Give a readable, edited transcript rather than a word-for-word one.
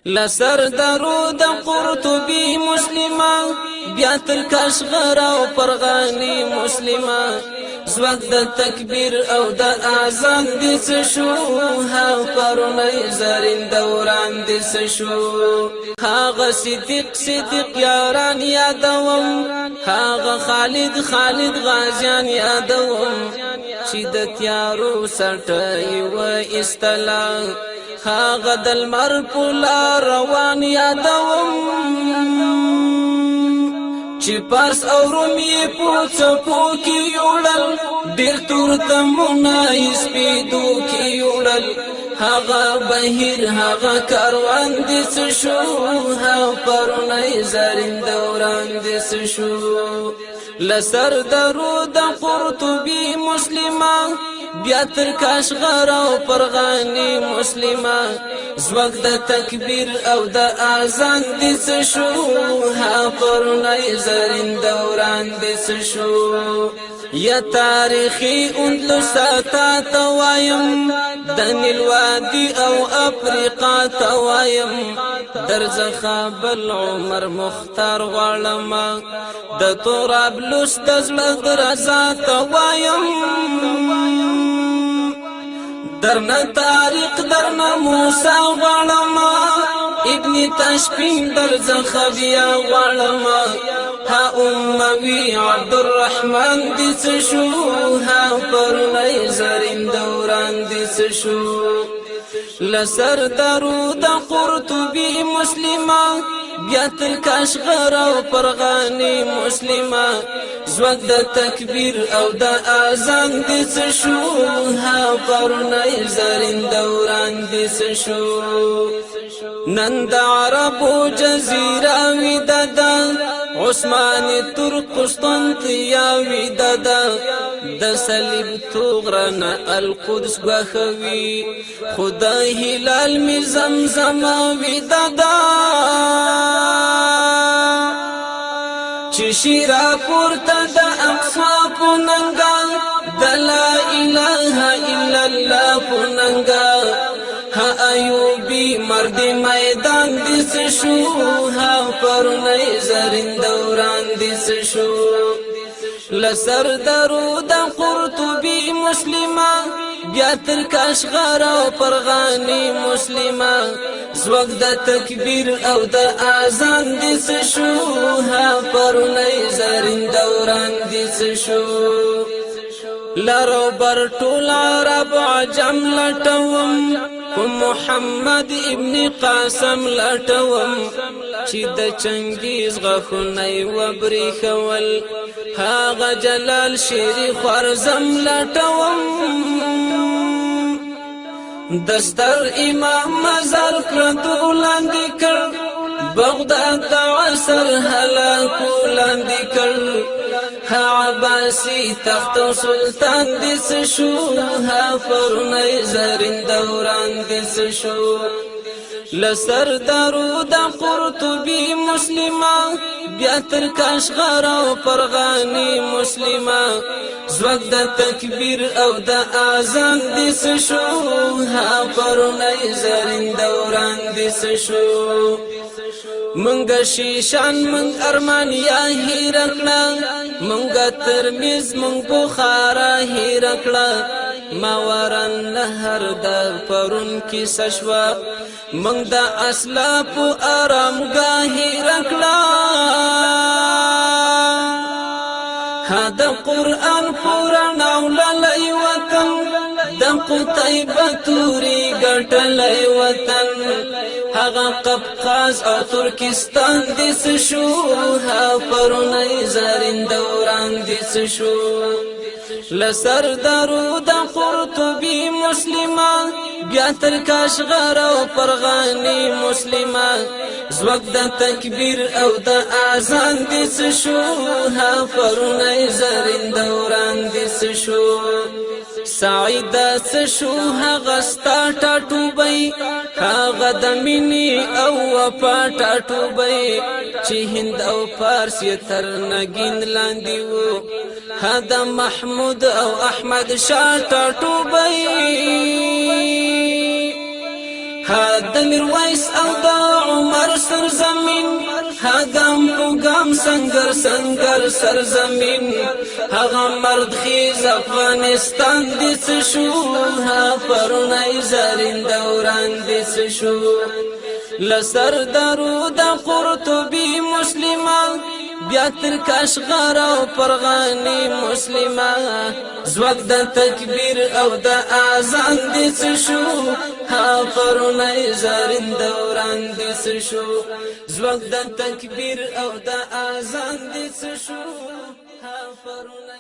لسر درو د قرطبي مسلمه، بیا تر کاشغر او پرغانی مسلمه، ځواک د تکبیر او د اذان دې څه شو؟ ها پرونی زرین دوران دې څه شو؟ هغه صدیق صدیق یاران یادوم، هغه خالد خالد غازیان یادوم، چې د تیارو سټي و استلا، هغه د لمر په لار روان یادوم، چې پارس او روم یې په څپو کې یوړل، ډېر تور تمونه یې سپېدو کې یوړل، هغه بهیر هغه کاروان دې څه شو؟ ها پرونی زرین دوران دې څه شو؟ لسر درو د قرطبي مسلمه، بیا تر کاشغر او پرغانی مسلمه، ځواک د تکبیر او د اذان دې څه شو؟ ها پرونی زرین دوران دې څه شو؟ یا تاریخي اندلس تا ته وایم، د نیل وادي او افریقا ته وایم، درځخه بل عمر مختار غواړم، د طرابلس د زړه درزا ته وایم، درنه طارق درنه موسی غواړم، ابن تاشفین درځخه بیا غواړم، ها اموي عبدالرحمن دې څه شو؟ ها پرونی زرین دوران دې څه شو؟ لسر درو د قرطبي مسلمه، بیا تر کاشغر او پرغانی مسلمه، ځواک د تکبیر او د اذان دې څه شو؟ ها پرونی زرین دوران دې څه شو؟ نن د عربو جزیره ویده ده، عثمان ترک قسطنطیا ویده ده، د صلیب توغرنه القدس غوښوي، خدای هلال می زمزم ویده ده، چې شیرا پورته د اقصا پوننګا، د لا اله الا الله پوننګا، ها ایوبی مرد میدان دې څه شو؟ ها پرونی زرین دوران دې څه شو؟ لسر درو د قرطبي مسلمه، بیا تر کاشغر او پرغانی مسلمه، ځواک د تکبیر او د اذان دې څه شو؟ ها پرونی زرین دوران دې څه شو؟ لرو بر ټول عرب عجم لټوم، کوم محمد ابن قاسم لټوم، چې د چنګیز غاښونه یې وبرېښول، هغه جلال شیری خوارزم لټوم، دستر امام مزار پردو لاندې کړ، بغداد د عصر هلاکو لاندې کړ، ها عباسی تخت او سلطان دې څه شو؟ ها پرونی زرین دوران دې څه شو؟ لسر درو د قرطبي مسلمه، بیا تر کاشغر او پرغانی مسلمه، ځواک د تکبیر او د اذان دې څه شو؟ ها پرونی زرین دوران دې څه شو؟ مونږ شیشان مونږ ارمانیا هیر کړه، مونږ ترمیز مونږ بخارا هیر کړه، ماورن نهر د پرون کې سشوا، مونږ د اسلاف آرامګاه هیر کړه، ها د قرآن پورا وللی وطن، د قطیبه توري ګټلی وطن، هغه قفقاز او ترکستان دې څه شو؟ ها پرونی زرین دوران دې څه شو؟ لسر درو د قرطبي مسلمه، بیا تر کاشغر او پرغانی مسلمه، ځواک د تکبیر او د اذان دې څه شو؟ ها پرونی زرین دوران دې څه شو؟ سعید څه شو هغه ستا ټاټوبی، هغه د مینې او وفا ټاټوبی، چې هند او فارس یې تر نګین لاندې وو، هدا محمود او احمد شاه ټاټوبی. ها د میرویس او د عمر سرزمین، ها ګام په ګام سنگر سنگر سرزمین، هغه مرد خیز افغانستان دې څه شو؟ ها پرونی زرین دوران دې څه شو؟ لسردارو د قرطبي مسلمان، بیا تر کاشغر او فرغانی مسلمه، ځواک د تکبیر او د اذان دې څه شو؟ ها پرونی زرین دوران دې څه شو؟ ځواک د تکبیر او د اذان دې څه شو؟ ها پرونی